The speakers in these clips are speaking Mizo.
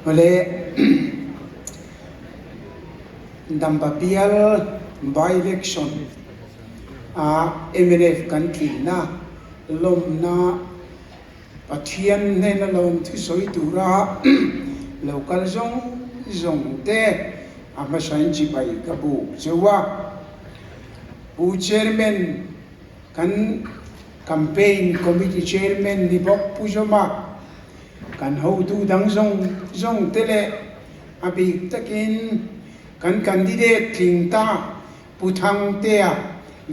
Mawle Dampa bial by election ah mnf kan tlinna lawmna Pathian hnena lawmthu sawi tura lo kal zawng zawng te a hmasain chibai ka buk cheu a. Pu Chairman kan Campaign Committee Chairman ni bawk Pu Zawma Kan hotu dang zawng zawng te leh a bik takin kan candidate tling ta Pu Thangtea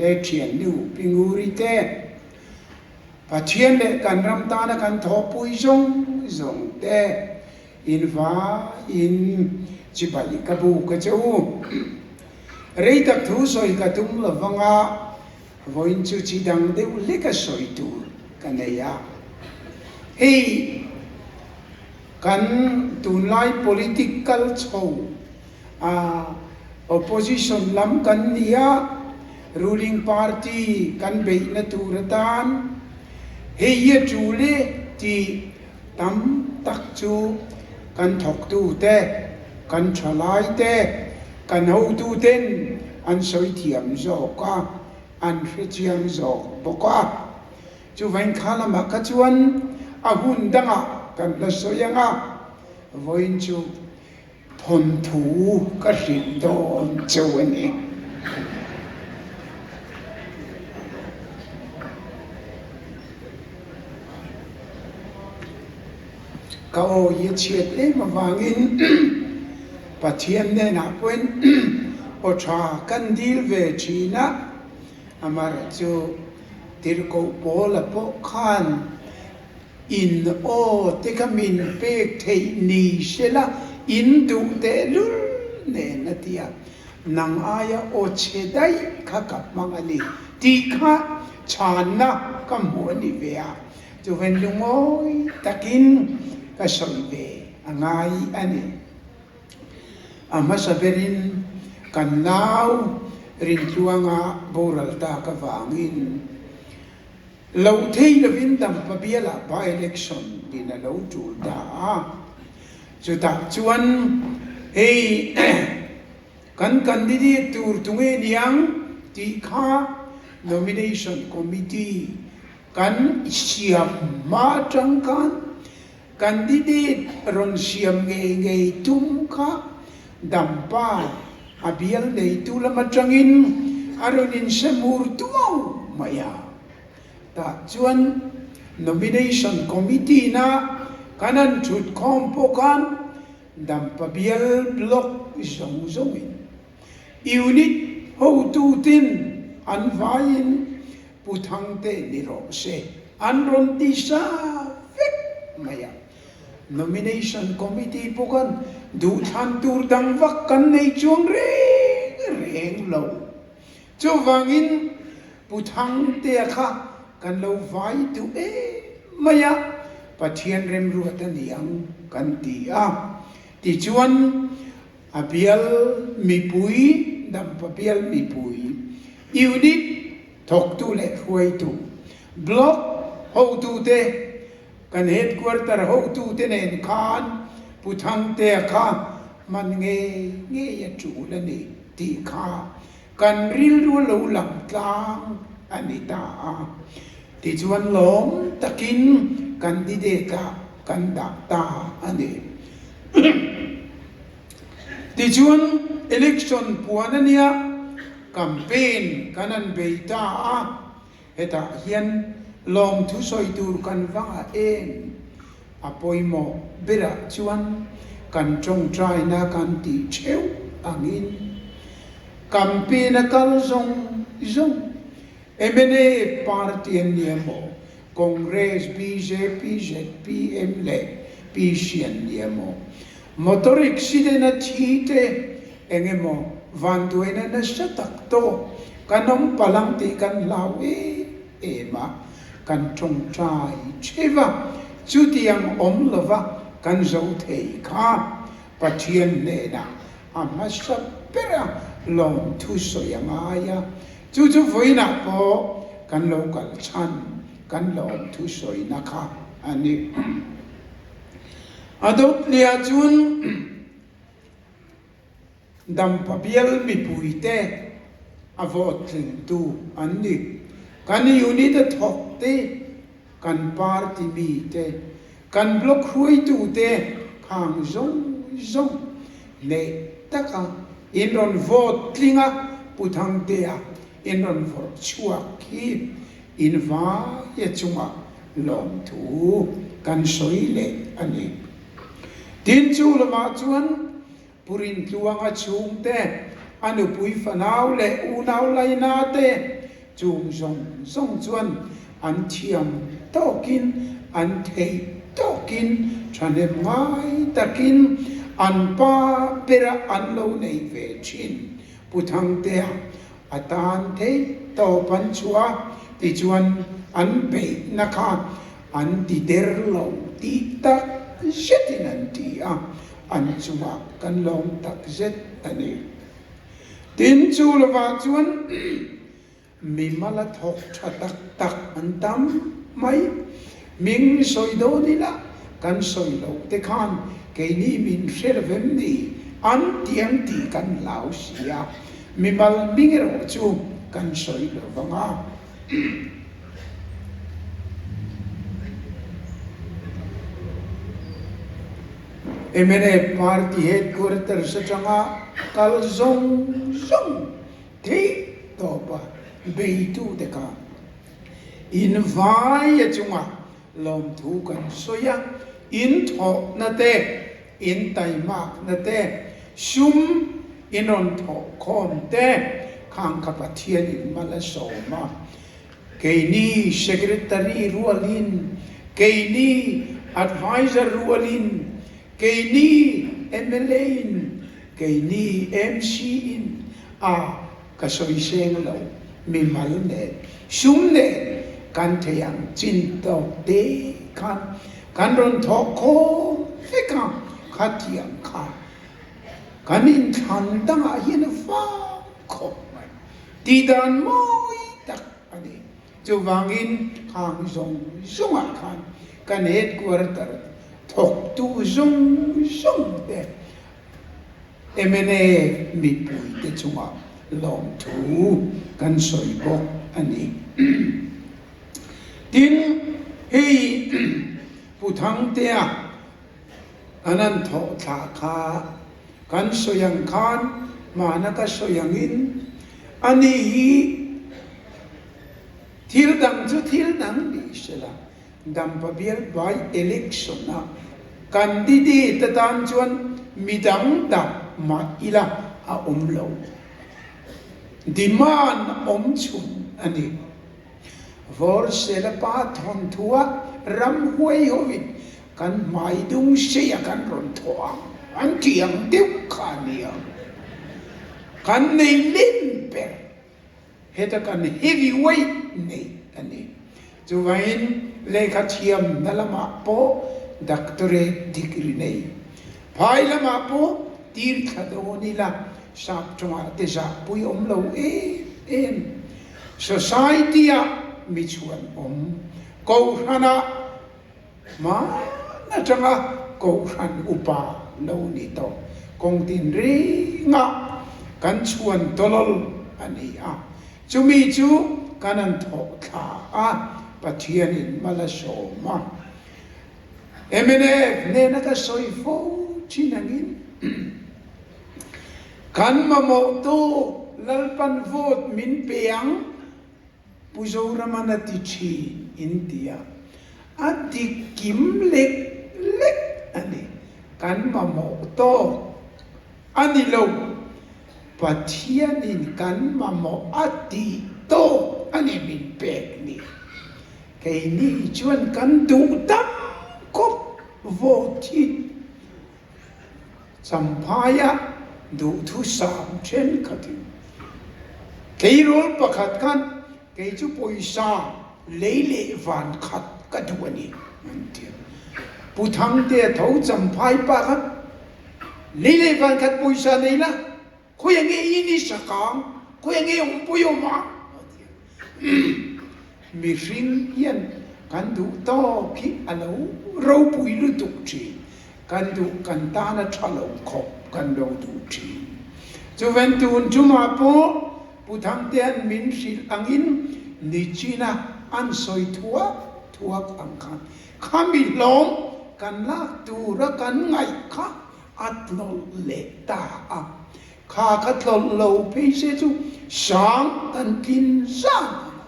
leh thiannu Pi Nguri te, Pathian leh kan ram tana kan thawhpui zawng zawng te in vaiin chibai ka buk a che u. Rei tak thu sawi ka tum lo vanga Vawiin chu chi dang deuh hlek a sawi tur ka nei a. Hei kan tunlai politic kal chho a opposition lam kan ni a, ruling party kan beihna tur atan hei hi a tul e tih tam tak chu kan thawktute, kan thalaite, Kan hotuten an sawi thiam zawk a, an hre chiang zawk bawk a. Chuvain kha lamah kha chuan a hun dangah kan la sawi ang a, vawiin chu thawnthu ka hrilh dawn cheu a ni. Ka aw hi a chhiat em avangin Pathian hnenah pawhin aw tha kan dil ve thin a, amaherawhchu Tirhkoh Paula pawh khan in aw te kha min pek theih ni sela in duh tehlul nen a ti a, nang aia aw chhe daih kha ka hmang a ni tih kha chhanna ka hmu a ni ve a. Chuven lungawi takin ka sawi ve a ngai a ni. A hmasa berin kan nau Rintluanga boral tak avangin loh thei lovin Dampa bialah by-election din a lo tul ta a. Chutah chuan hei kan candidate tur tunge niang tih kha nomination committee Kan siam hma atang khan candidate rawn siam ngei ngei tum kha Dampa a bial neitu lam atangin a rawn inse mur tuau mai a. Tah chuan nomination committee na kan han thut khawm pawh khan Dampa bial block zawng zawngin unit hotutin an vaiin Pu Thangte ni rawh se, an rawn ti sa vek mai a. Nomination Committee pawh khan duhthlan tur dang vak kan nei chuang reng reng lo. Chuvangin Pu Thangtea kha kan lo vai duh em mai a, Pathian remruat a ni ang kan ti a. Tichuan a bial mipui, Dampa bial mipui, unit Thawktu leh hruaitu, Block hotute, kan headquarter hotute nen khan Pu Thangtea kha hman ngei ngei a tul a ni tih kha kan rilru lo lang tlang a ni ta a. Tichuan lawm takin candidate-ah kan dah ta a ni. Tichuan election puan a nia, campaign kan han bei ta a, hetah hian lawmthu sawi tur kan vangah em? A pawimawh berah chuan kan tawngtaina kan tih theuh angin campaign a kal zawng zawng mnf party an ni emaw Congress, bjp, zpm leh PC an ni emaw Motor accident a thi te eng emaw vanduaina nasa tak tawh kan awm palh ang tih kan hlau em em a, kan tawngtai theuh a, chutiang awm lova kan zo thei kha Pathian hnenah a hmasa ber a lawmthu sawi a ngai a, chu chu vawiinah pawh kan lo kal chhan kan lawmthu sawina kha a ni. A dawt leh chuan Dampa bial mipuite a vote tlingtu an ni. Kan unit a thawk te, kan party mite, kan block hruaitute khang zawng zawng hneh taka in rawn vote tling a, Pu Thangtea in rawn vawrh chhuak hi in vaia chungah lawmthu kan sawi leh a ni. Tin chu lamah chuan Pu Rintluanga chhungte, a nupui fanau leh unau laina te chung zawng zawng chuan an thiam tawkin, an theih tawkin, thahnem ngai takin an pa berah an lo nei ve thin. Pu Thangtea a tan theih tawp an chhuah a, tichuan an beihna kha an ti der lo tih tak zetin an ti a, an chungah kan lawm tak zet a ni. Tin, chu lovah chuan mimal a thawk tha tak tak an tam mai. Hming sawi dawn ila kan sawi loh te khan keini min hre lo vem ni an ti ang tih kan hlau si a, mimal hming erawh chu kan sawi lo vang a. Mnf party headquarters atanga kal zawng zawng theih tawpa beitute kha in vaia chunga lawmthu kan sawi a, in thawhna te, in taimakna te, sum in rawn thawhkhawm te khang kha Pathianin mal a sawm a. Keini Secretary rualin, keini Adviser rualin, keini mla in, keini MC in a ka sawi seng lo, mimal nen, sum nen kan thei ang chin tawk te khan kan rawn thawk khawm vek a, khatiang kha kan inthlan dangah hian a vang khawp mai. Tih dan mawi tak a ni. Chuvangin khang zawng zawngah khan kan headquarter thawktu zawng zawng te mna mipuite chungah lawmthu kan sawi bawk a ni. Tin, hei Pu Thangtea An an thawh thla kha kan sawi ang khan hmana ka sawi angin ani hi thil dang chu thil dang ni sela Dampa bial by election a candidate atan chuan midang dap mah ila a awm lo demand awm chhun a ni. Vawrsela pa thawnthu a ramhuai hovin kan hmai dung seia kan rawn thawh ang an tih ang deuh kha a ni ang. Kan nei len ber heta kan heavy weight nei a ni. Chuvangin lehkha thiamna lamah pawh doctorate degree nei, phai lamah pawh tir thla dawn ila sap tawngah te zahpui awm lo em em. Society-ah mi chhuan awm, Kohhranah hman atanga Kohhran upa lo ni tawh kawng tinrengah kan chhuan tawlawl a ni a. Chumi chu kan an thawh thla a, Pathianin mal a sawm a. Mnf nena ka sawi fo thin angin, Kan mamawh tawk Lalpan vote min pe ang, Pu Zoraman a ti thin in ti a, a dik kim lek lek a ni. Kan mamawh tawk a ni lo, Pathianin kan mamawh a tih tawk a ni min pek ni. Keini chuan kan duh tam khawp vote hi. Champhaia duhthusam thenkhatin tleirawl pakhat khan kei chu pawisa lei leh van khat ka duh a ni an ti a. Pu Thangtea tho Champhai pa khan lei leh van khat pawisa nei la, khawi ange i ni sakang, khawi ange awmpui awm ang a ti a. Mihring hian kan duh tawk hi a lo ropui lutuk thin. Kan duh kan tana tha lo khawp kan lo duh thin. Chuven tun tumah pawh Pu Thangtea'n min hrilh angin nichina an sawi thuak thuak ang khan khami hlawm kan lak tura kan ngaih kha a tlawlh leh ta a. Kha ka tlawlh lo phei se chu sang kan tlin zan ang a.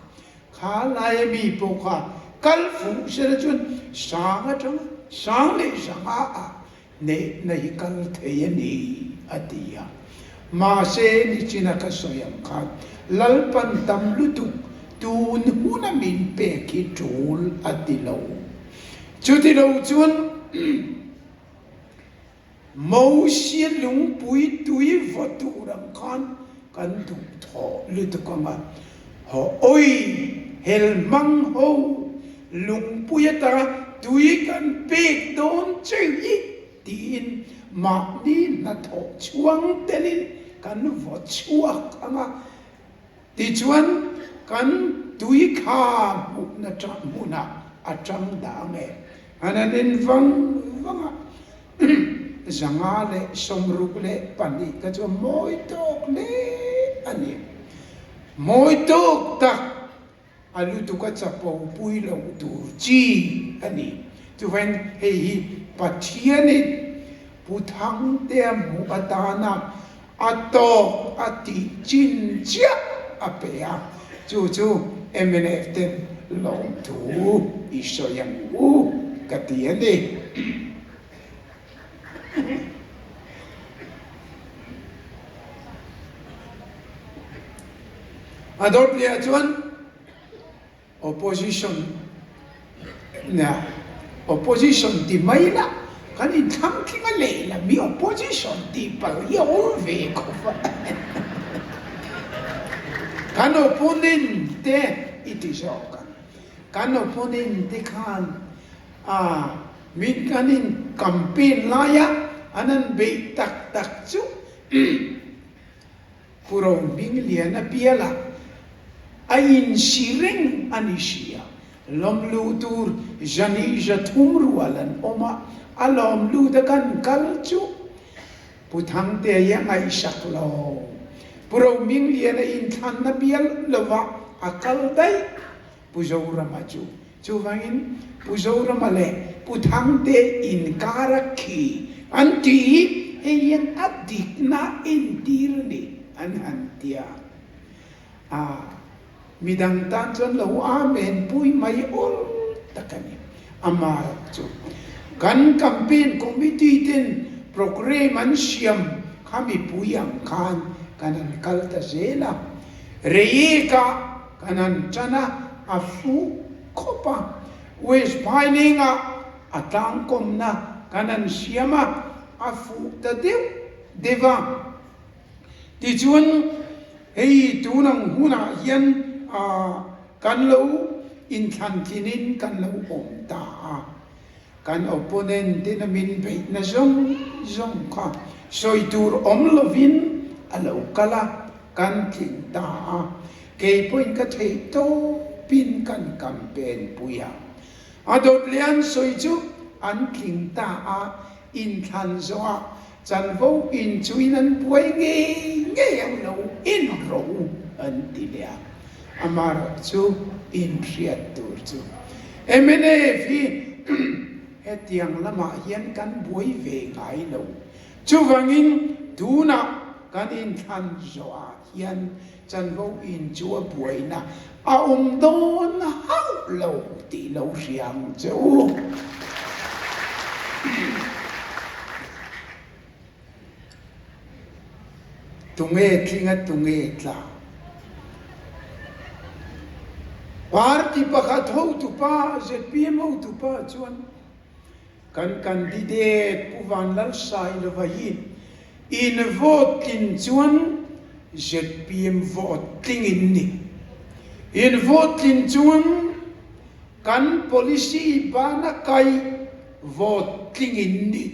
Kha laia mi pawh kha kal fuh sela chuan sang atanga sang leh sanga ah Neihna hi kal thei a ni, a ti a. Mahse, nichina ka sawi ang khan Lalpan tam lutuk tun huna min pek hi tul a ti lo. Chuti lo chuan Mosia lungpui tui vaw tur ang khan kan duhthawh lutuk ang a, haw awi hel hmang ho lungpui atanga tui kan pek dawn che hi tiin mahni hnathawh chhuang telin kan vaw chhuak ang a, tichuan kan tui kha hmuhna hmunah a tang dah ang e. An han en vang vang a. 562 kha chu mawi tawk hle a ni. Mawi tawk tak a lutuk a chapo pui loh tur chi a ni. Chuvain hei hi Pathianin Pu Thangtea hmuh atana a tawk a tih chin chiah a pe a, chu chu mnf ten lawmthu i sawi ang u ka ti a ni. A dawt leh ah chuan Opposition nia opposition ti mai la kan inthlang tling a lehlam hi opposition tih palh hi a awm ve khawp a kan opponent te i ti zawk ang kan opponent te khan a min kan in campaign laia an han beih tak tak chu Pu Rohmingliana bialah a insi reng a ni si a, lawmluh tur zani 300 rual an awm a, a lawmlut a kan kal chu Pu Thangtea hi a ngaihsak lo. Pu Rohmingliana inthlanna bial lovah a kal daih. Pu Zorama chu. Chuvangin Pu Zorama leh Pu Thangte inkar a khi an tih hi hei hian a dikna entir a ni an han ti a. A, midang tan chuan lo amen pui mai awl tak a ni. Amarawh chu kan campaign committee ten programme an siam kha mipui ang khan kan han kal ta zel a. Reiekah Kan han ṭan a, a fuh khawp a. West Phaileng-ah a tlangkawmna kan han siam a, a fuh ta deuh deuh a. Tichuan, hei tun ang hunah hian kan lo inthlantlinin kan lo awm ta a. Kan opponent ten a min beihna zawng zawng kha sawi tur awm lovin a lo kal a, kan tling ta a. Kei pawhin ka theih tawpin kan campaign pui a. A dawt leh an sawi chu an tling ta a, inthlan zawhah chanvo inchuhin an buai ngei ngei ang lo en rawh u an ti leh a. Amaherawh chu inhriat tur chu mnf hi hetiang lamah hian kan buai ve ngai lo. Chuvangin tunah kan inthlan zawhah hian chanvo in chu a buaina a awm dawn hauh lo tih lo hria ang che u. Tunge tling a tunge tla? Party pakhat hotupa, zpm hotupa chuan kan candidate Pu Vanlalsailova hi in vote tlin chuan zpm vote tling in ni. In vote tlin chuan kan policy bana kai vote tling in ni.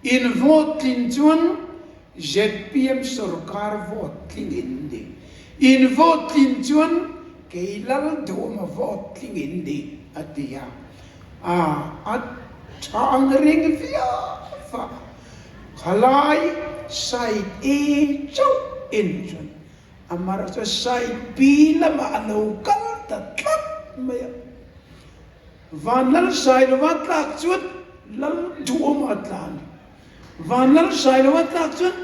In vote tlin chuan zpm sorkar vote tling in ni. In vote tlin chuan kei Lalduhawma vote tling in ni, a ti a. A, a tha ang reng viau. Khalai side A chauh en chuan amaherawh chu side B lamah a lo kal ta tlat mai a. Vanlal Sailova tlak chuan Lal Duhawma a tla a ni. Vanlal Sailova tlak chuan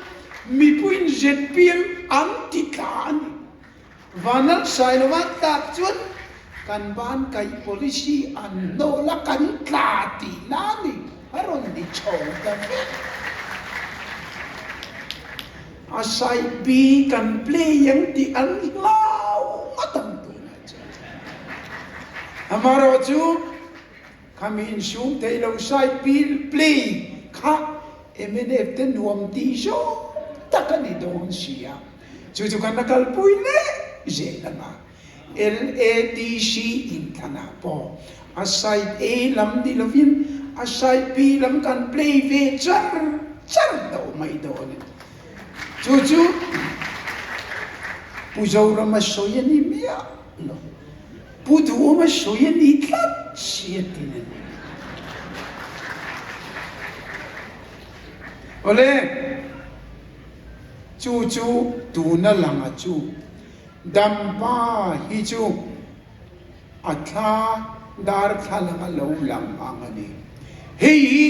mipuiin zpm an ti tla a ni. Vanlal Sailova tlak chuan kan ban kaih policy an hnawl a kan tla tihna a ni, a rawn ni chho ta vek. A side B kan play ang tih an hlau ngawt ang tunah chuan. Amaherawhchu Khami insum thei lo side B play kha mnf te nuam tih zawng tak a ni dawn si a, chu chu kan la kalpui leh zel ang a. LADC inthlanah pawh a side A lam ni lovin a side B lam kan play ve char char tawh mai dawn a ni. Chu chu Pu Zorama sawi a ni miah lo. Pu Duhawma sawi a ni tlat si a ti nen. Awle, chu chu tuna langa chu Dampa hi chu a thla darthlalang a lo lang ang a ni. Hei hi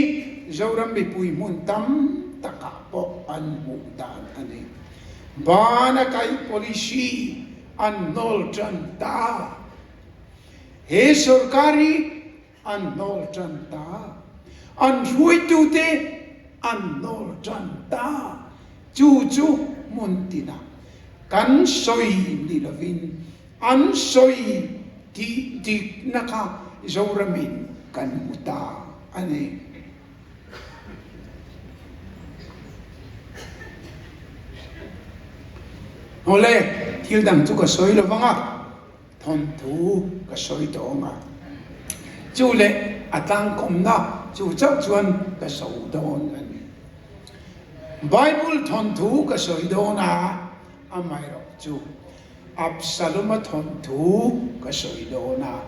Zoram mipui hmun tam takah pawh an hmuh dan a ni. Bana kaih policy an hnawl tan ta. He sorkar hi an hnawl tan ta. An hruaitute an hnawl tan ta. Chu chu hmun tinah kan sawi ni lovin an sawi tih dikna kha Zoramin kan hmu ta a ni. Awle, thil dang chu ka sawi lo vang a, thawnthu ka sawi tawh ang a. Chu leh a tlangkawmna chu chauh chuan ka so dawn a ni. Bible thawnthu ka sawi dawn a, amaherawh chu Absalom-a thawnthu ka sawi dawn a,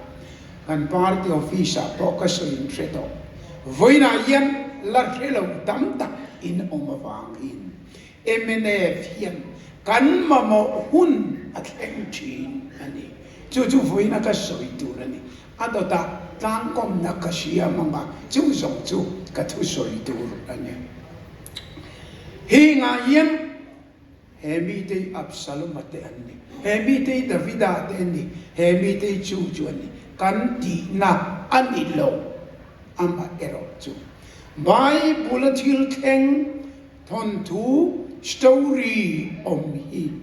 kan party office-ah pawh ka sawi in hre tawh. Vawiinah hian la hre lo tam tak in awm avangin mnf hian kan mamawh hun a thleng thin a ni. Chu chu vawiina ka sawi tur a ni. A dawtah tlangkawmna ka siam ang a, chu zawng chu ka thusawi tur a ni. Hengah hian. He mite hi Absaloma te an ni, he mite hi Davida te an ni, he mite hi chu chu an ni, kan tihna a ni lo. Amah erawh chu Bible-a thil thleng thawnthu, story, awm hi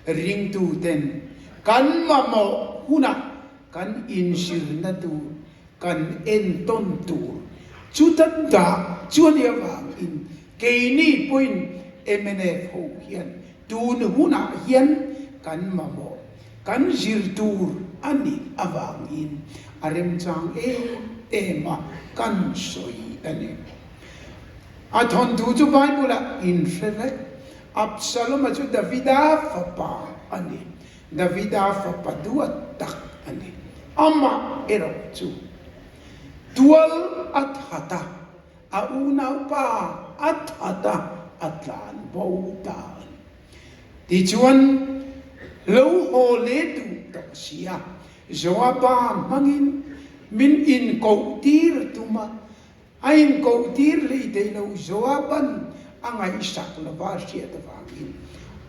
ringtuten kan mamawh hunah kan inzirna tur Kan entawn tur chuta dah chu a nih avangin keini pawhin mnf ho hian tun hunah hian kan mamawh, kan zir tur a nih avangin a remchang em em a kan sawi a ni. A thawnthu chu Bible-ah inhre vek, Absalom-a chu Davida fapa a ni. Davida fapa duat tak a ni. Amah erawh chu tual a that a, a unaupa a that a, a tlan bo ta a ni. Tichuan, lo haw leh duh tawh si a, Joaba hmangin min inkohtir tum a, A inkohtir hlei thei lo Joaban a ngaihsak lova hriat avangin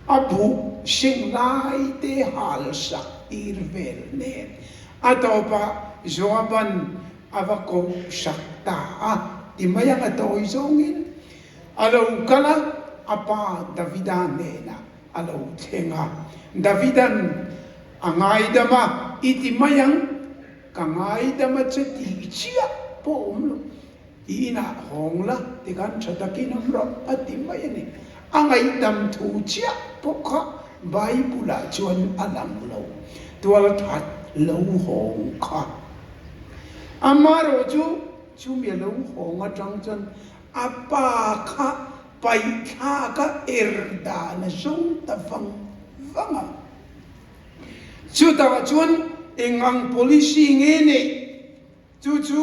a buh seng lai te hal sak tir vel nen a tawpah Joaban a va koh sak ta a ti mai ang a tawi zawngin a lo kal a, a pa Davida hnenah a lo thleng a, Davidan a ngaidam a i ti mai ang. Ka ngaidam a che tih chiah pawh awm lo, i inah hawng la tikhan tha takin awm rawh a ti mai a ni. A ngaihdam thu chiah pawh kha Bible ah chuan a lang lo, tualthat lo hawng kha. Amaherawhchu chumi a lo hawng atang chuan a pa kha paihthlak a er dan a zawng ta vang vang a. Chutah chuan eng ang policy nge neih chu chu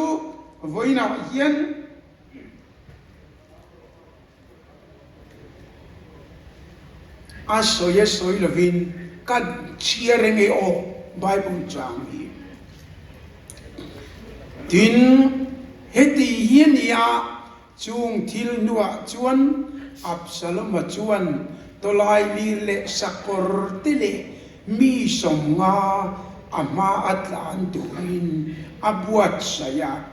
vawiinah hian. A sawi a sawi lovin ka chhiar reng e aw Bible chang hi. Tin, heti hi a nia, chung thil hnuah chuan Absaloma chuan tawlai lir leh sakawr te leh mi 50 a hma a tlan turin a buatsaih a.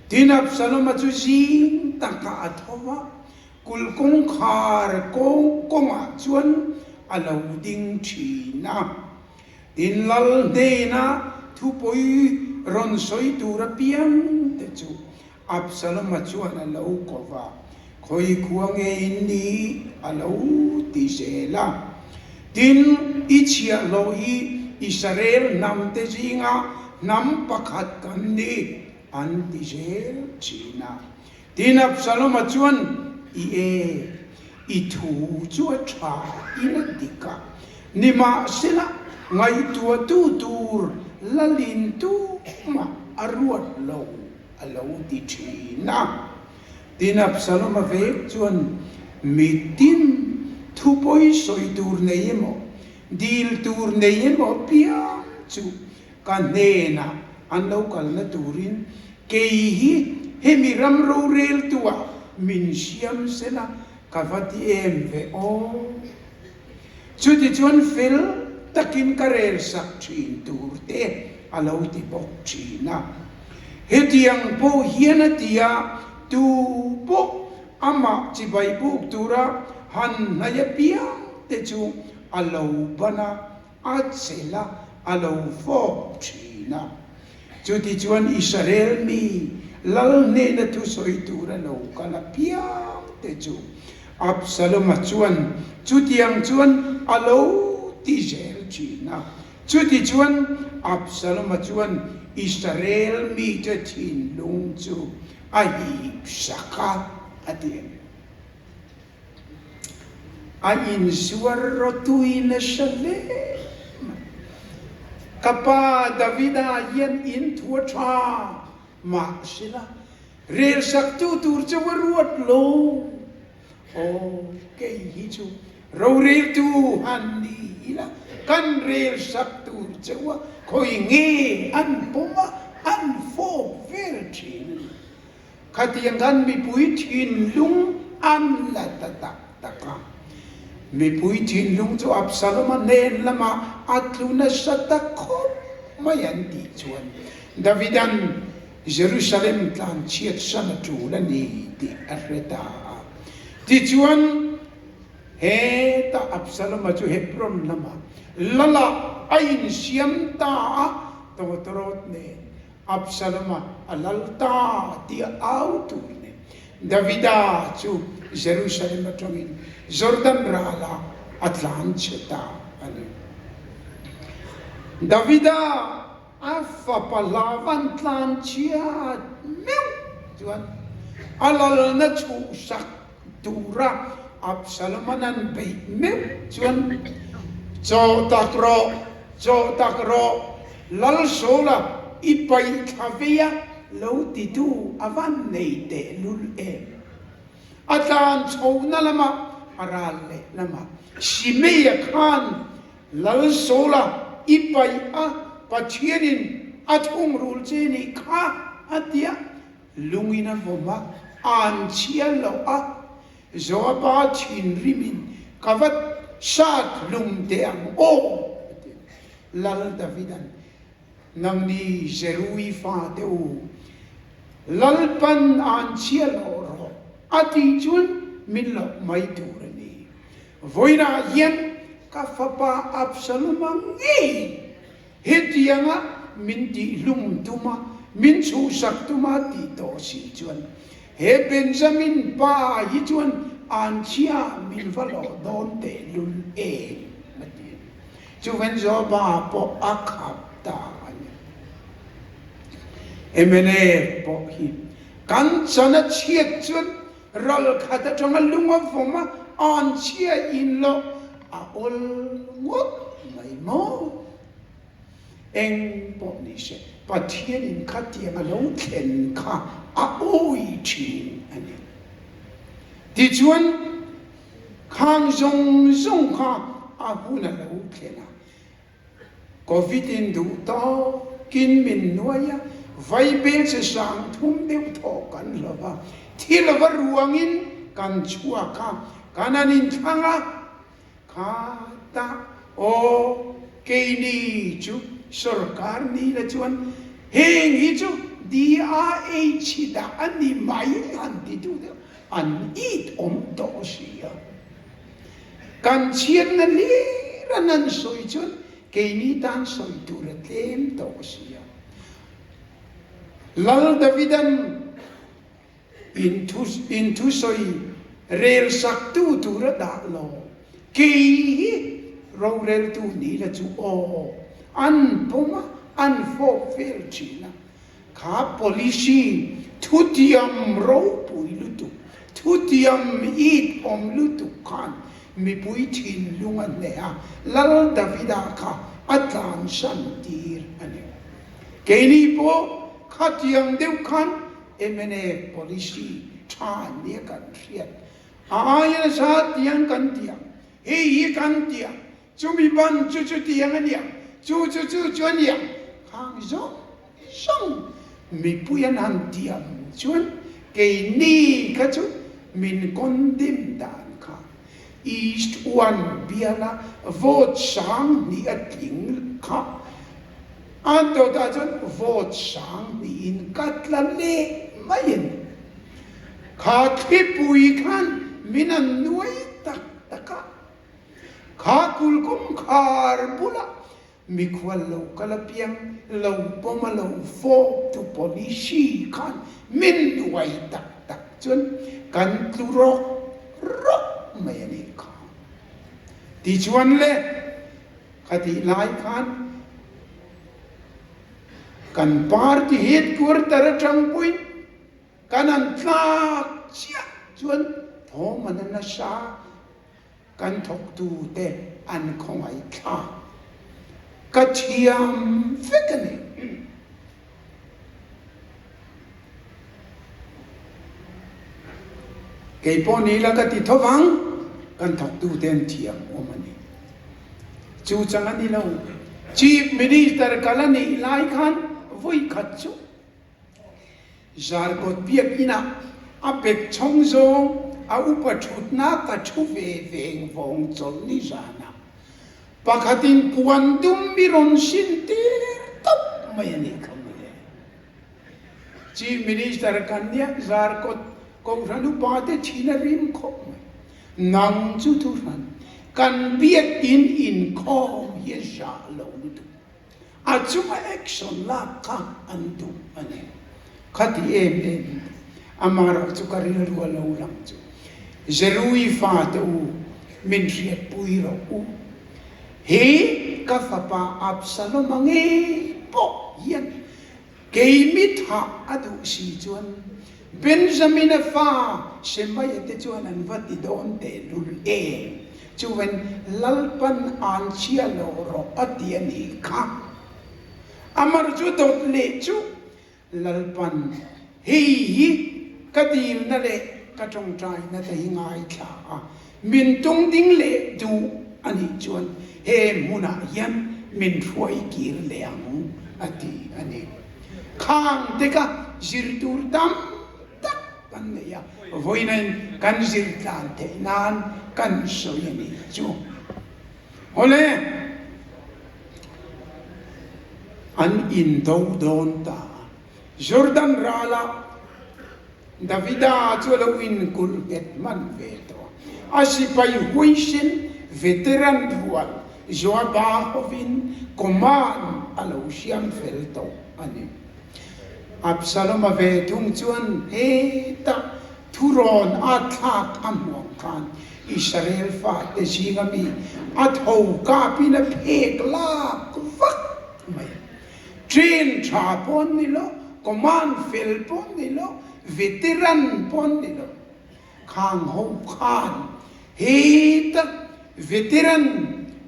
Tin, Absaloma chu zing takah a tho va, Kulh kawngkhar kawngah chuan a lo ding thin a. Tin lal hnena thupawi rawn sawi tur apiang te chu Absaloma chuan a lo ko va, Khawi khua nge in ni? a lo ti zel a. Tin, i chhiahhlawh hi Israel hnam te zinga hnam pakhat kan ni, an ti zel thin a. Tin, Absaloma chuan, I e, i thu chu a tha in a dik a, nimahsela ngaihtuahtu tur lalin tumah a ruat lo, a lo ti thin a. Tin, Absaloma vek chuan, Mitin thu pawi sawi tur nei emaw, dil tur nei emaw piang chu Ka hnenah an lo kalna turin kei hi hemi ram roreltuah min siam sela ka va ti em ve aw. Chutichuan fel takin ka relsak thin tur te a lo ti bawk thin a. Hetiang pawh hian a ti a, tu pawh amah chibai buk tura han hnai apiang te chu a lo ban a, A chelh a, a lo fawp thin a. Chutichuan Israel mi lal hnena thusawi tur a lo kal apiang te chu Absaloma chuan chutiang chuan a lo ti zel thin a. Chutichuan Absaloma chuan Israel mite thinlung chu a hip sak a, a ti a ni. A inzuar rawtui nasa hle mai. Ka pa Davida hian in thu a tha mahsela relsaktu tur chu a ruat lo. Aw, kei hi chu roreltu han ni ila kan relsak tur cheu a, khawi nge an pawm a, an fawp vel thin a ni. Khatiang khan mipui thinlung an la ta tak tak a. Mipui thinlung chu Absalom-a hnen lamah a tlu nasa ta khawp mai an tih chuan Davida'n Jerusalem tlanchhiat san a tul a ni tih a hre ta a. Tichuan, hetah Absalom-a chu Hebron lamah lalah a insiam ta a, tawtawrawt nen Absaloma a lal ta tih a au tur nen Davida chu Jerusalem atangin Jordan ralah a tlan chhe ta a ni. Davida a fapa hlavan tlan chhiat meuh chuan a lalna chhuhsak tura Absaloman an beih meuh chuan, Chaw tak rawh, chaw tak rawh, Lal Saula i paih thla vei a lo titu a van nei tehlul em? A tlan chhohna lamah a ral leh lamah Simeia khan Lal Saula i paih a Pathianin a thungrul che nih kha a ti a, Lungin a vawm a, an chhiar loh a, Joaba thinrimin ka va sat hlum teh ang aw, a ti. Lal Davida'n, Nangni Zerui fate u, Lalpan an chhiar loh rawh, a tih chuan min loh mai tur a ni. Vawiinah hian ka fapa Absaloma ngei Hetianga min tihhlum tuma, min chhuhsak tuma tih tawh si chuan he Benjamin pa hi chuan anchhia min va lawh dawn tehlul em? a ti a ni. Chuvan Joaba pawh a khap ta a ni. Mnf pawh hi kan chan a chhiat chuan ral khat atanga lung a vawm a, anchhia in loh a awl ngawt mai maw? Eng pawh ni se, Pathianin khatiang a lo thlen kha a awi thin a ni. Tichuan, kha. Khang zawng zawng kha a hun a lo thlen a, Covid in duh tawkin min nuai a, vaibel che sang thum deuh thaw kan hlo va, thi lova ruangin kan chhuak a, kan an inthlang a, kha ta aw keini chu sorkar ni la chuan heng hi chu DRH hi dah a ni mai han ti tu deuh an it awm tawh si a. Kan chhiatna hlir an han sawi chuan keini tan sawi tur a tlem tawh si a. Lal Davidan in thusawi rel saktu tur a dah lo. Kei hi roreltu ni la chu aw, an pawm a, an fawp vel thin a. Kha policy thutiam ropui lutuk, thutiam it awm lutuk khan mipui thinlung a hneh a, Lal Davida kha a tlansan tir a ni. Keini pawh khatiang deuh khan mnf policy tha nia kan hriat a aia nasa tiang kan ti ang, hei hi kan ti ang, chumi ban chu chutiang a niang, chu chu chu chu a niang, khang zawng zawng mipui an han tiam chuan keini kha chu min condemn dan kha East One biala vote 2000 a tling kha an dawtah chuan vote 2000 in ka tla leh mai a ni. Kha thlipui khan min an nuai tak tak a, kha kulkawngkhar bulah Mikhual lo kal apiang lo pawm a lo fawp tu policy khan min nuai tak tak chuan kan tlu rawk rawk mai a nih kha. Tichuan le, khatih lai khan kan party headquarter atang pawhin kan han tlak chiah chuan thawm an a nasa. Kan thawktute an khawngaihthlak ka thiam vek a ni. Kei pawh ni la ka ti tho vang, kan thawktute an thiam awm a ni. Chu chang a ni lo. Chief Minister kal a nih lai khan vawi khat chu Zarkawt biakinah a bek chhawng zawng a upa thutna ka thu ve veng vawng chawlh ni zanah pakhatin puan dum mi rawn sin tir tawp mai a nih kha mawle. Chief Minister kan nia Zarkawt Kohhran upa te thin a rim khawp mai. Nang chu thuhran kan biakin inkhawm hi a zah lo lutuk. A chunga action lak kha an duh a ni. Khati em em in amaherawh chu ka rilru a lo lang chu Zerui fate u min hriatpui rawh u. He ka fapa Absalom-a ngei pawh hian Keimi thah a duh si chuan Benjamina fa Shemaia te chuan an va ti dawn tehlul em? Chuan Lalpan an chhia lo rawh a ti a nih kha. Amar chu dawt leh chu Lalpan hei hi ka dilna leh ka tawngtaina te hi ngaithla a, min tung ding leh duh a nih chuan he hmunah hian min hruai kir leh ang a ti a ni. Khang te kha zir tur tam tak kan nei a, vawiin kan zir tlan theih nan kan sawi a nih chu. Awle, an indo dawn ta a, Jordan ralah Davida chu a lo inkulh nghet hman ve tawh a, a sipai huaisen veteran rual Joaba hovin command a lo siam fel tawh a ni. Absalom-a ve thung chuan hetah thurawn a thlak a hmuh ang khan Israel fate zinga mi a tho kapin a phek lak vak mai a. Train tha pawh an ni lo, command fel pawh an ni lo, veteran pawh an ni lo. Khang ho khan heta veteran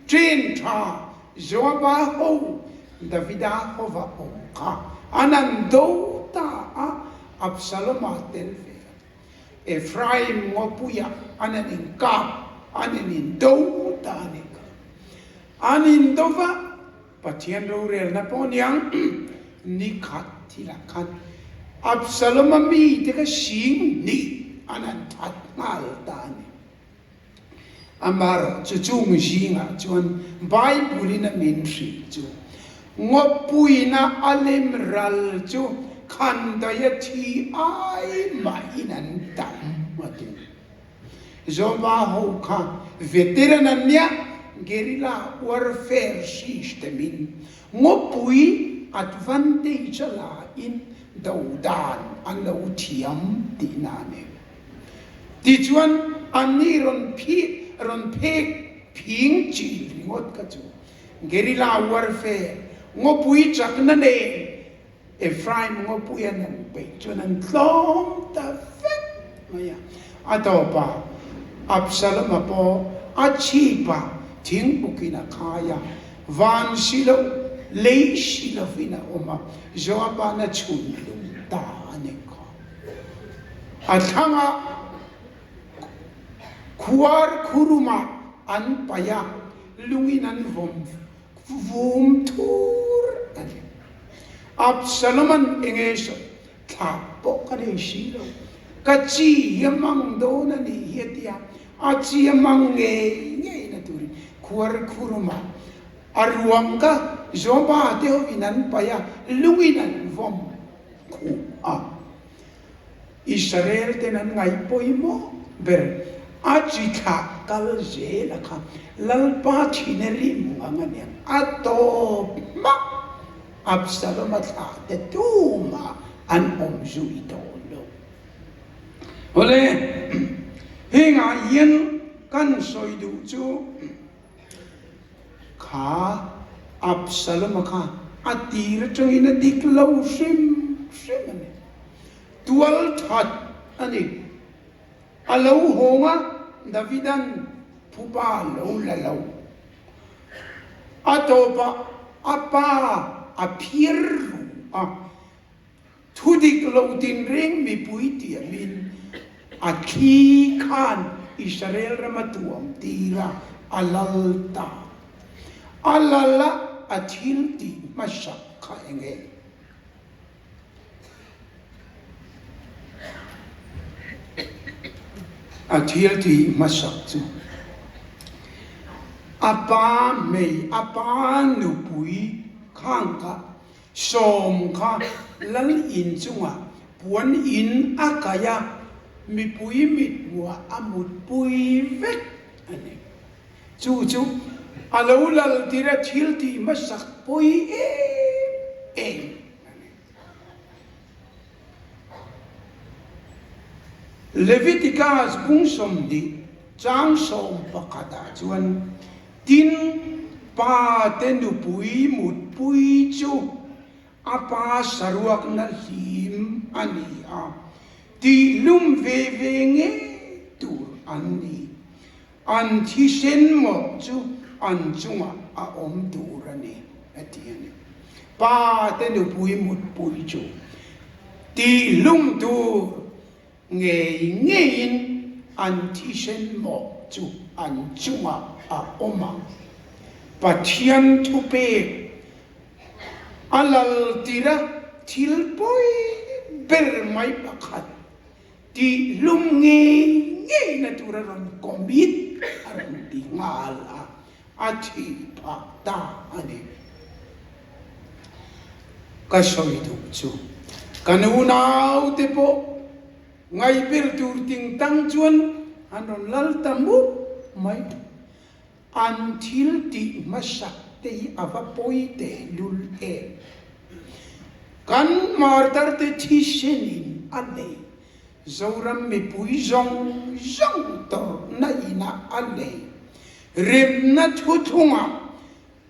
train tha Joaba ho Davida hova awm kha an an do ta a, Absaloma tel ve a. Ephraim ngawpuiah an an inkap. An in indo ta a nih kha. An indo va, Pathian rorelna pawh niang ni khat thilah khan Absalom-a mite kha sing hnih an han that nghal ta a ni. Amaherawhchu chung zingah chuan Bible-in a min hrilh chu ngawpuina a lem ral chu khandaia thi ai mahin an tam a ti. Joba ho kha veteran an nia, guerrilla warfare system-in ngawpui advantage a la in do dan an lo thiam tihna a ni. Tichuan anni rawn phih rawn phek phing chil ringawt kha chu guerrilla warfare ngawpui chakna nen Ephraim ngawpui an han peih chuan an tlawm ta vek mai a. A tawpah Absalom-a pawh a chhipah thingpukin a khai a, van si lo, lei si lovin a awm a, Joab-a'n a chhun hlum ta a ni kha. A thlangah khuar khurumah an paih a, lungin an vawm Vum thur a ni. Absalom-a'n enge sawi thlah pawh ka nei si lo, ka chi hi a mang dawn a nih hi a ti a, a chi a mang ngei ngei na turin khuar khurumah a ruang kha Joba te hovin an paih a, lungin an vawm khuh a. Israel ten an ngaih pawimawh ber a chi thlah kal zel a kha Lalpa thina rim ang a niang a tawp hmak Absalom a thlah te tumah an awm zui dawn lo. Awle hengah hian kan sawi duh chu Kha Absalom-a kha a tir atangin a dik lo hrim hrim a ni. Tual that a ni. A lo hawng a, Davida'n phupa lo la lo. A tawpah a pa a phiar ru a. Thu dik lo tinreng mipui tiamin a thli khan Israel rama tuam tira a lal ta. A lal a a thil tih hmasak kha eng e? A thil tih hmasak chu a pa hmei, a pa nupui khang kha Sawm kha lal in chungah puan in a kaih a, mipui mithmuah a mutpui vek a ni. Chu chu a lo lal tir a thil tih hmasak pawi em em a ni. Leviticus bung 20 chang 11 ah chuan, Tin, pa te nupui mutpui chu a pa saruakna hlim a ni a, tihlum ve ve ngei tur an ni. An thisen mawh chu an chungah a awm tur a ni, a ti a ni. Pa te nupui mutpui chu tihlum tur Ngei ngeiin an thisen mawh chu an chungah a awm ang. Pathian thupek a lal tira thil pawi ber mai pakhat tihlum ngei ngeina tur a rawn commit a rawn ti nghal a, a thih phah ta a ni. Ka sawi duh chu kan unaute pawh ngaihbel tur ting tang chuan an rawn lal ta mup mai. An thil tih hmasak te hi a va pawi teh lul em. Kan martar-te thisenin a nei. Zoram mipui zawng zawng tawrhna inah a nei. Remna thuthlungah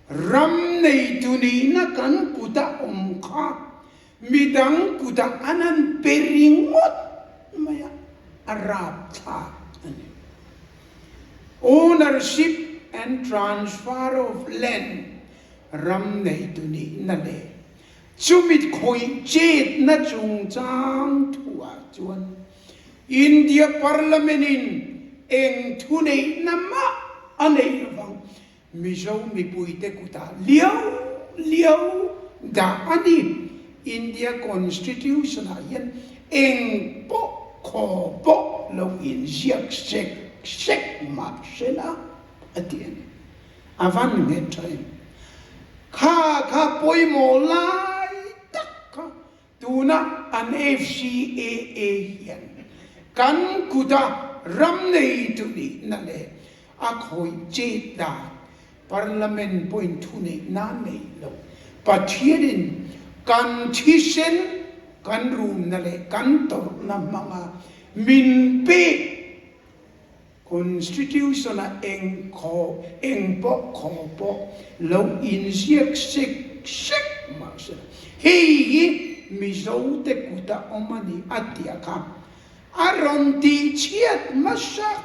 ram neitu nihna kan kuta awm kha midang kutah an han pe ringawt mai a, a rapthlak a ni. Ownership and transfer of land ram neitu nihna leh Chumi khawih chetna chungchang thuah chuan India Parliament-in. eng thuneihna mah a nei lovang. Mizo mipuite kutah liau liau dah a ni. India Constitution ah hian eng pawh khaw pawh lo inziak sek sek mah se la a ti a ni. A van nghet tha em? Kha kha pawimawh lai tak kha Tuna an FCAA hian kan kuta ram neitu nihna leh a khawih chet dan Parliament pawhin thuneihna nei lo. Pathianin kan thisen, kan rumna leh kan tawrhna hmanga min pek Constitution-a eng khaw, eng pawh khaw pawh lo inziak sek sek mah se la, hei hi Mizote kuta awm a ni a tia kha a rawn tihchhiat hmasa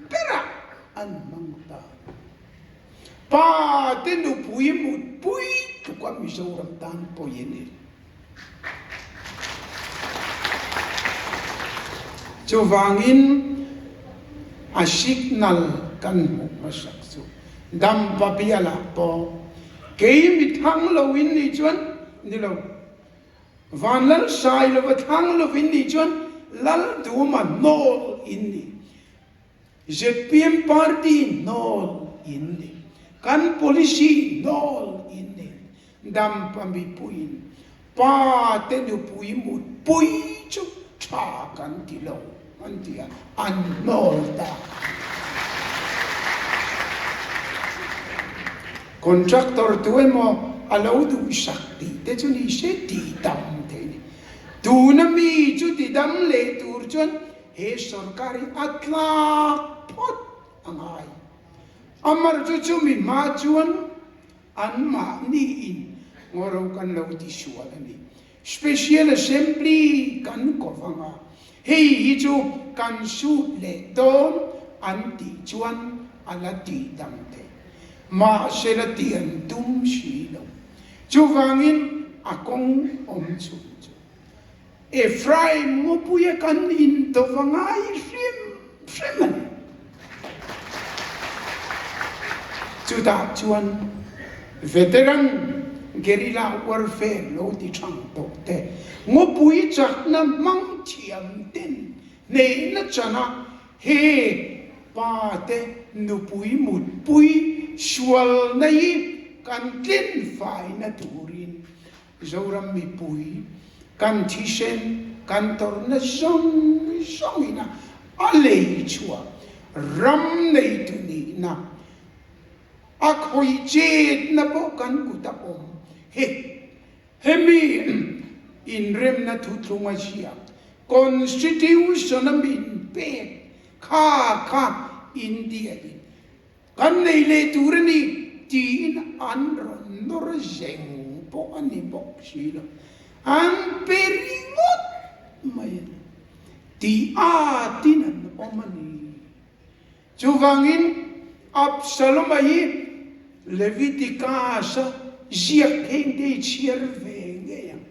berah an hmang ta. Pa te nupui mutpui tluka Mizoram tan pawi a ni. Chuvangin a signal kan hmuh hmasak chu Dampa bialah pawh kei mi thang lo in nih chuan ni lo, Vanlal Sailova thlang lo in nih chuan Lalduma hnawl in ni. Zpm party hnawl in ni. Kan policy hnawl in ni. Dampa mipuiin pa te nupui mutpui chu tha kan ti lo an ti a, an hnawl ta. Contractor tu emaw a lo duhsak tih te chu ni se tih dam theih a ni. Tuna mi chu ti dam leh tur chuan he sorkar hi a tlak phawt a ngai. Amar chu chumi hma chuan Anmahni in ngawro kan lo ti sual a ni. Special Assembly kan ko vang a, hei hi chu kan sut leh dawn an tih chuan a la tih dang thei. Mahse la ti an tum si lo. Chuvangin a kawng awm chhun chu. Ephraim ngawpuia kan indova ngai hrim hrim a ni. Chutah chuan veteran guerrilla warfare lo ti thang tawh te, ngawpui chakna hmang thiam ten hneihna chana he pa te nupui mutpui sualna hi kan tlin faina turin Zoram mipui kan thisen kan tawrhna zawng zawngin a a lei chhuah ram neitu nihna a khawih chetna pawh kan kut a awm he hemi inremna thuthlung a ziak Constitution a min pek kha kha India in Kan nei leh tur a ni tiin an rawn nawr zeng pawh a ni bawk si lo. An pe ringawt mai a ni. Tih atin an awm a ni. Chuvangin Absalom-a hi Leviticus-a ziak heng te hi chhiar ve ngei ang.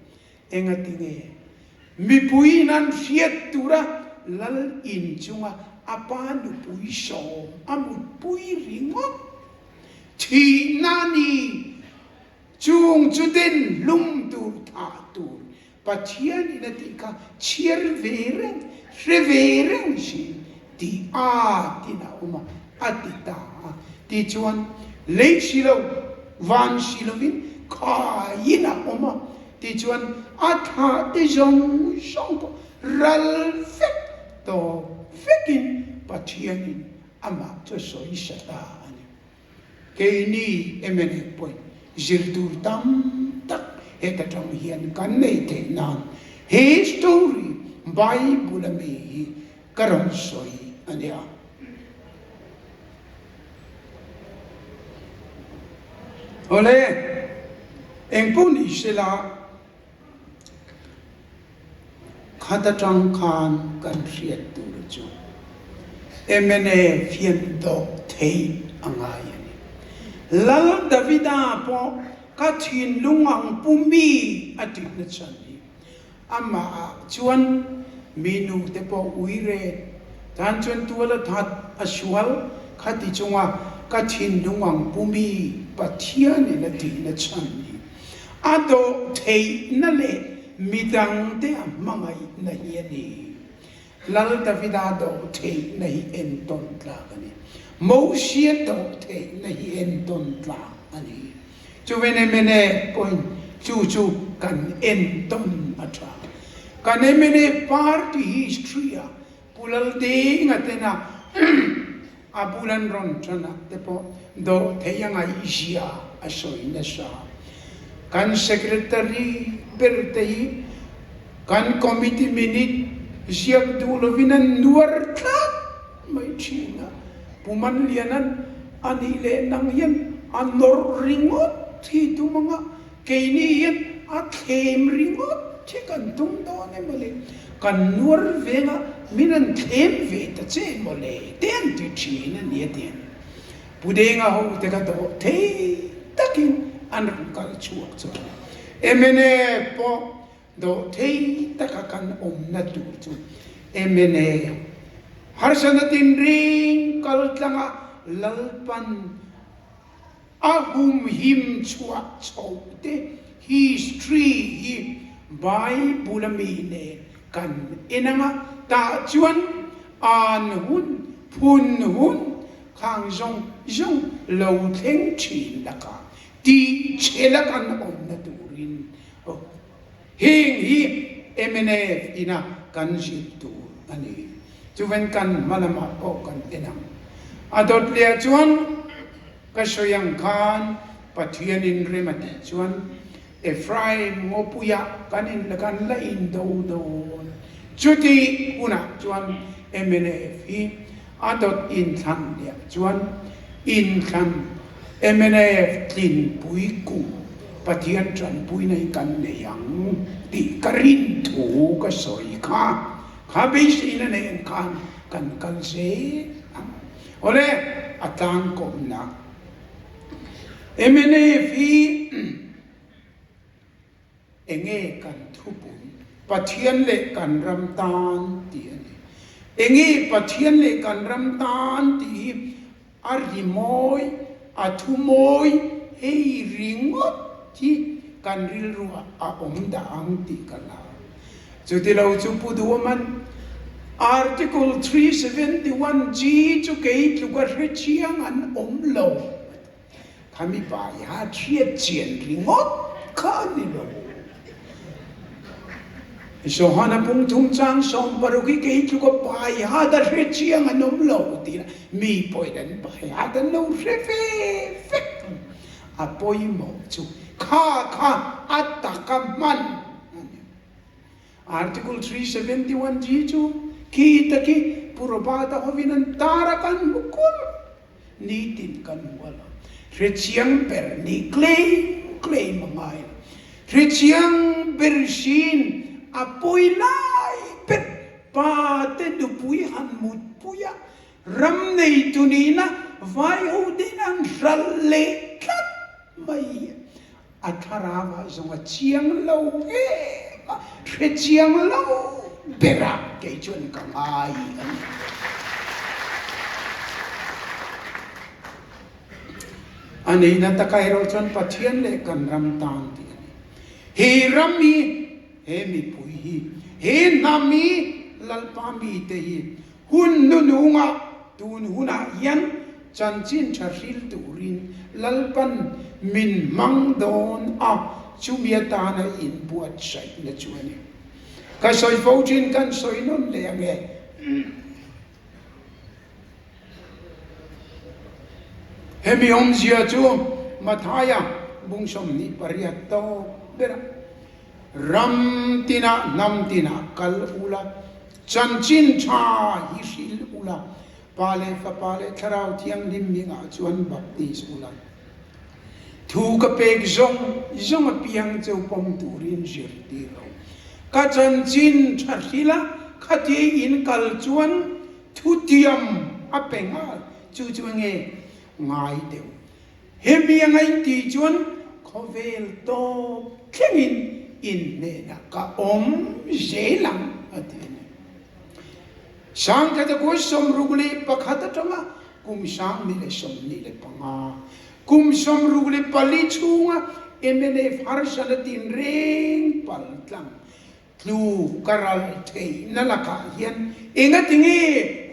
Engati nge? Mipuiin an hriat tura lal in chunga a pa nupui sawm a mutpui ringawt thihna ni chung chu den hlum tur thah tur Pathianin a tih kha chhiar ve reng, hre ve reng si tih a tin a awm a, a ti ta a. Tichuan, lei si lo, van si lovin khaiin a awm a. Tichuan, a thlah te zawng zawng pawh ral vek tawp vekin Pathianin amah chu a sawi sa ta a ni. Keini mna pawhin zir tur tam tak heta tang hian kan nei theih nan he story Bible a mi hi ka rawn sawi a nia. Awle, engpawh ni sela khat atang khan kan hriat tur chu mnf hian dawh theih a ngai a ni. Lal Davida pawh ka thinlung ang pu mi a tihna chhan hi. Amah ah chuan mi nu te pawh ui ret. Tan chuan tual a that a sual kha ti chunga ka thinlung ang pumi Pathianin a tihna chhan hi a dawh theihna leh midangte a hmangaihna hi a ni. Lal Davida dawh theihna hi entawn tlak a ni. Mosia dawh theihna hi entawn tlak a ni. Chuven mna pawhin chu chu kan entawn a tha. Kan mna party history-ah Pu Laldenga tena a bul an rawn tanah te pawh dawh theih a ngaihzia a sawi nasa. Kan secretary ber te hi kan committee minute ziak duh lovin an nuar tlat mai thin a. Pu Manliana'n a nih leh nang hian a nawrh ringawt hi tum anga Keini hian a thlem ringawt hi kan tum dawn em mawle, kan nuar venga min an thlem ve ta che mawle te an ti thin a ni a ti. Pu Denga ho te kha dawh thei takin an rawn kal chhuak chuan mnf pawh dawh thei taka kan awmna tur chu mnf harsatna tinreng kal tlanga Lalpan A humhim chhuah chhoh te history hi Bible a mi nen kan en ang a, tah chuan an hun, phun hun khang zawng zawng lo thleng thin lakah tih chhela kan awmna turin Heng hi mnf ina kan zir tur a ni. Chuven kan hma lamah pawh kan en ang. A dawt leh chuan ka sawi ang khan Pathianin rem a tih chuan Ephraim ngawpuiah kan in kan la indo dawn. Chuti hunah chuan mnf hi A dawt inthlan leh chuan inthlan mnf tlinpui kum Pathian tanpuina hi kan nei ang tih ka rin thu ka sawi kha. Kha beiseina nen khan kan kal zel ang. Awle, a tlangkawmna mnf hi Enge kan thupui? Pathian leh kan ram tan tih a ni. Enge Pathian leh kan ram tan tih hi a ri mawi, a thu mawi hei ringawt hi kan rilruah a awm dah ang tih ka hlau. Chutilo chu Pu Duaman Article 371G chu kei tluka hrechiang an awm lo a ti. Khami baiha hriat chian ringawt kha a ni lo. Johana pungthum chang 60 hi kei tluka baiha da hre chiang an awm lo tih la mi pawhin an baiha dan lo hre ve vek ang. A pawimawh chu kha kha a taka hman a ni. Article 371 G chu khi taki Pu Robert-a hovin an tar a kan hmu kulh. Nitin kan hmu a lo. Hrechiang ber nih claim claim a ngai lo. Hrechiang ber hrin a pawi lai ber pa te nupui han mutpui a, ram neitu nihna vaiho tein an hralh leh tlat mai hi A thlarau ah zawng a chiang lo em a, hre chiang lo berah kei chuan ka ngai a ni. A neihna taka erawh chuan Pathian leh kan ram tan tih a ni. He ram hi, he mipui hi, he hnam hi, Lalpa mite hi Hun hnunungah tun hunah hian chanchin tha hril turin Lalpan min hmang dawn a, chumi atana inbuatsaihna chu a ni. Ka sawi fo thin kan sawi nawn leh ang e. Hemi awmzia chu Mathaia bung 28 tawp berah Ram tinah hnam tinah kal ula, chanchin tha hi hril ula, Pa leh Fapa leh Thlarau Thianghlim hmingah chuan baptis ula. Thu ka pek zawng zawng apiang cheu pawm turin zirtir lo. Ka chanchin tha hrila khatia in kal chuan thutiam a pe nghal, chu chu enge ngai deuh. Hemi a ngaintih chuan khawvel tawp thlengin in hnenah ka awm zel ang a ti a ni. Sangkhata kua 61 atanga kum 2025, kum 64 chhunga mnf harsana tinreng pal tlang Tlu ka ral theihna lakah hian engati nge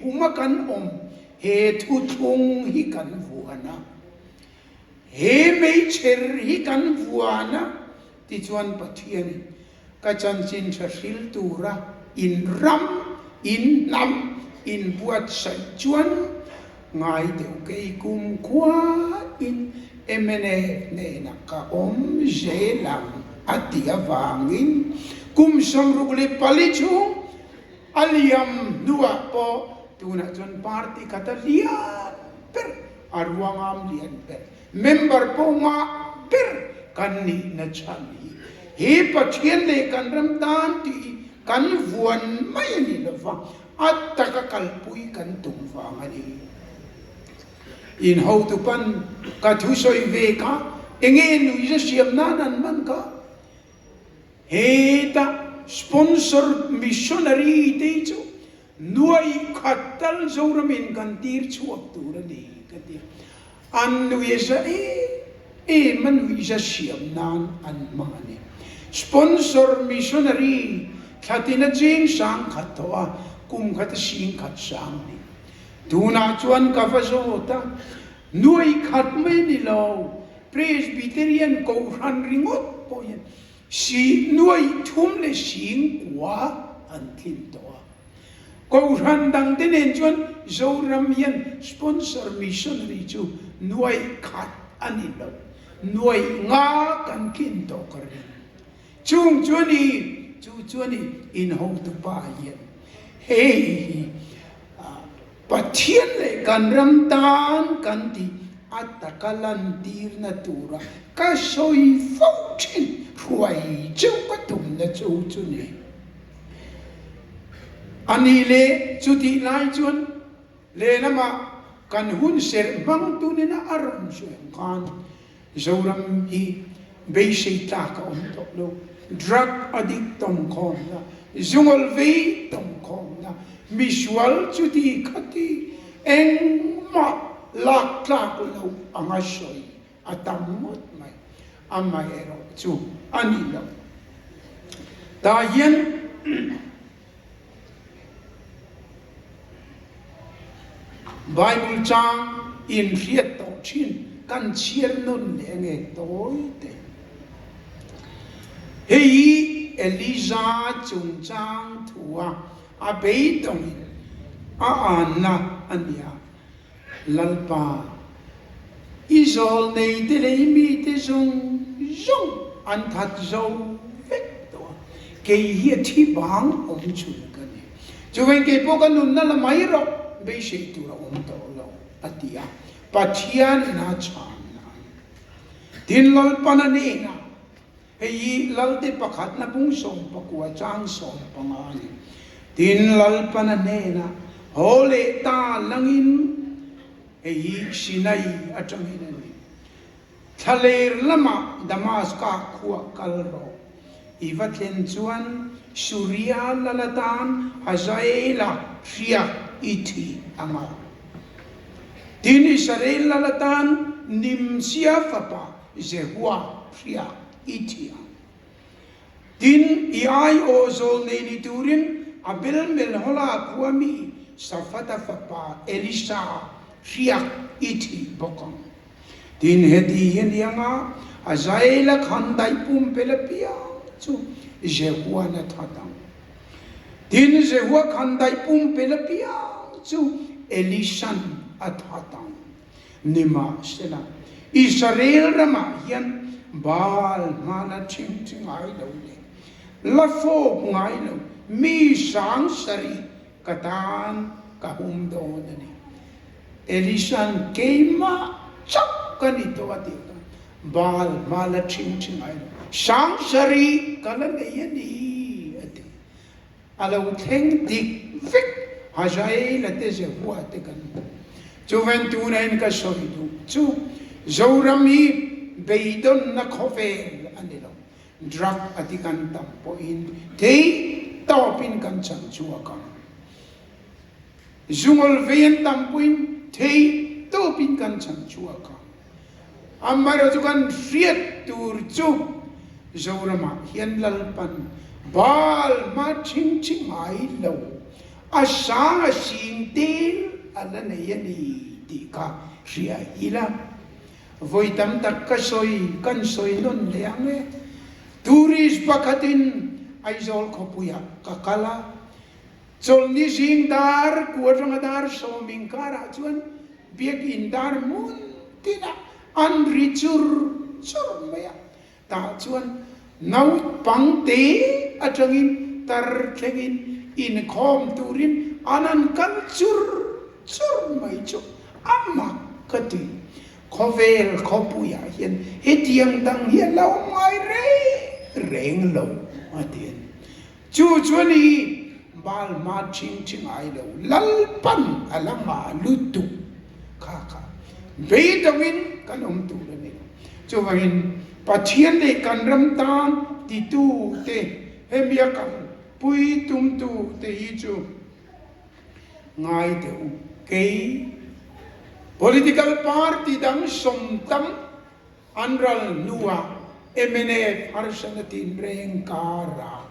huma kan awm he thuthlung hi kan vuan a, he meichher hi kan vuan a tichuan Pathianin ka chanchin tha hril tura in ram, in hnam in buatsaih chuan Ngai deuh kei kum khuain mnf hnenah ka awm zel ang a ti avangin kum 64 chhung a liam hnuah pawh tunah chuan party khat a lian ber, a ruangam lian ber, member pawh ngah ber kan nihna chhan hi he Pathian leh kan ram tan tih hi kan vuan mai a ni lova. A taka kalpui kan tum vang a ni. In hotu pan ka thusawi ve kha enge nuihza siam nan an man kha? Heta sponsor missionary te hi chu nuai khat tal Zoramin kan tir chhuak tur a ni ka ti a. An nuihza em em a nuihza siam nan an hmang a ni. Sponsor missionary thlatin a cheng sang khat tawh a, kum khat a sing khat sang a ni. Tunah chuan ka va zawt a, nuai khat mai a ni lo, Presbyterian Kohhran ringawt pawh hian si nuai thum leh sing kua an tlin tawh a. Kohhran dangte nen chuan Zoram hian sponsor missionary chu nuaih khat a ni lo, nuaih nga kan tlin tawh ka ring. Chung chu a ni, chu chu a ni in hotupa hian hei hi Pathian leh kan ram tan kan tih a taka lantirna tura ka sawi fo thin hruai cheu ka tumna chu chu ni. A nih leh chutih lai chuan lehlamah kan hun serh hmang tunin a rawn sawi ang khan Zoram hi beisei tlak a awm tawh lo. Drug addict tawngkhawmna, zungawl vei tawngkhawmna, misual chuti khati engmah lak tlak loh anga sawi a tam ngawt mai. Amaherawh chu a ni lo. Tah hian Bible chang inhriat tawh thin kan chhiar nawn leh nge tawi te. Hei hi Eliza chungchang thua a beidawngin a anna a nia. Lalpa, i zawlneite leh i mite zawng zawng an that zo vek tawh a, kei hi a thi bang awm chhun ka ni. Chuveng kei pawh ka nunna la mai rawh, beisei tur a awm tawh lo, a ti a. Pathianin a chhan a ni. Tin, Lalpan a hnenah, Hei hi Lalte pakhatna bung 19 chang 15 a ni. Tin, Lalpana hnenah haw leh ta langin hei hi Sinai atangin a ni. Thlaler lamah Damaska khuah kal rawh. I va thlen chuan Suria lal atan Hazaela hriak i thih ang a. Tin, Israel lal atan Nimsia fapa Jehua hria i thiam. Tin, i aiawh zawl nei ni turin Abel Melhola khua mi Safata fapa Elisa hriak i thih bawk ang. Tin, heti hi a ni anga, Hazaela khan daih pumpelh apiang chu Jehuan a that ang. Tin, Jehua khan daih pumpelh apiang chu Elisan a that ang. Nimahsela, Israel ramah hian Baal hmana ṭhingṭhi ngai lo leh la fawp ngai lo mi sang sarih ka tan ka hum dawn a ni. Elisha'n keimah chauh ka ni tawh a tih khan Baal hma la ṭhingṭhi ngai lo sang sarih ka la nei a ni a ti. A lo thleng dik vek Hazaela te Jehua te kan hmu. Chuven tunain ka sawi duh chu Zoram hi beidawnna khawvel a ni lo. Drug a ti kan tam pawhin thei tawpin kan chhan chhuak ang. Zungawl vei an tam pawhin theih tawpin kan chhan chhuak a. Amaherawhchu kan hriat tur chu Zoramah hian Lalpan bal hma thing thi ngai lo, a sang a sing tel a la nei a ni tih kha hria ila. Vawi tam tak ka sawi, kan sawi nawn leh ang e. Tourist pakhatin Aizawl khawpuiah ka kal a, Chawlhni zing dar ku atanga dar sawm inkarah chuan biakinn dar hmun tinah an ri chur chur mai a. Tah chuan naupang te atangin tar thlengin inkhawm turin an han kal chur chur mai chu a mak ka ti. Khawvel khawpuiah hian hetiang dang hi a lo ngai reng reng lo a ti a ni. Chu chuan i bal hma ṭhing ṭhi ngai lo, Lalpan a la ngah lutuk kha kha beidawngin kan awm tur a ni lo. Chuvangin Pathian leh kan ram tan titute hemia kan pui tumtute hi chu ngai teh u. Kei political party dang sawmtam An ral hnuah mnf harsatna tinreng karah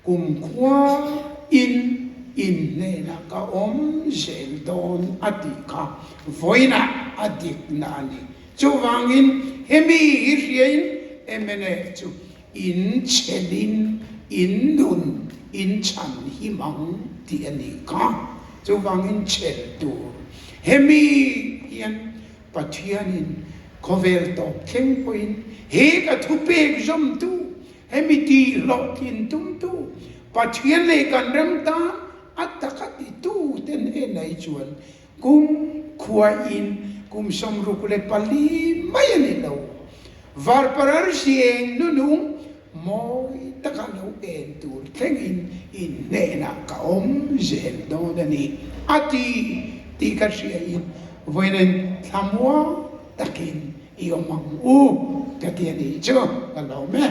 kumkhua in inhnenah ka awm zel dawn a tih kha vawiinah a dikna a ni. Chuvangin hemi hi hriain mnf chu in chhelin in nun in chhan him ang tih a nih kha. Chuvangin chhel tur hemi hian Pathianin khawvel tawp thleng pawhin he ka thupek zawmtu, hemi tih hlawhtlin tumtu, Pathian leh kan ram tan a taka titu ten enai chuan kum khuain kum 64 mai a ni lo. Varparar sieng nunung mawi taka lo en tur thlengin inhnenah ka awm zel dawn a ni, a ti tih ka hriain vawiin thlamuang takin i awm ang u ka ti a nih chu ka lawm e.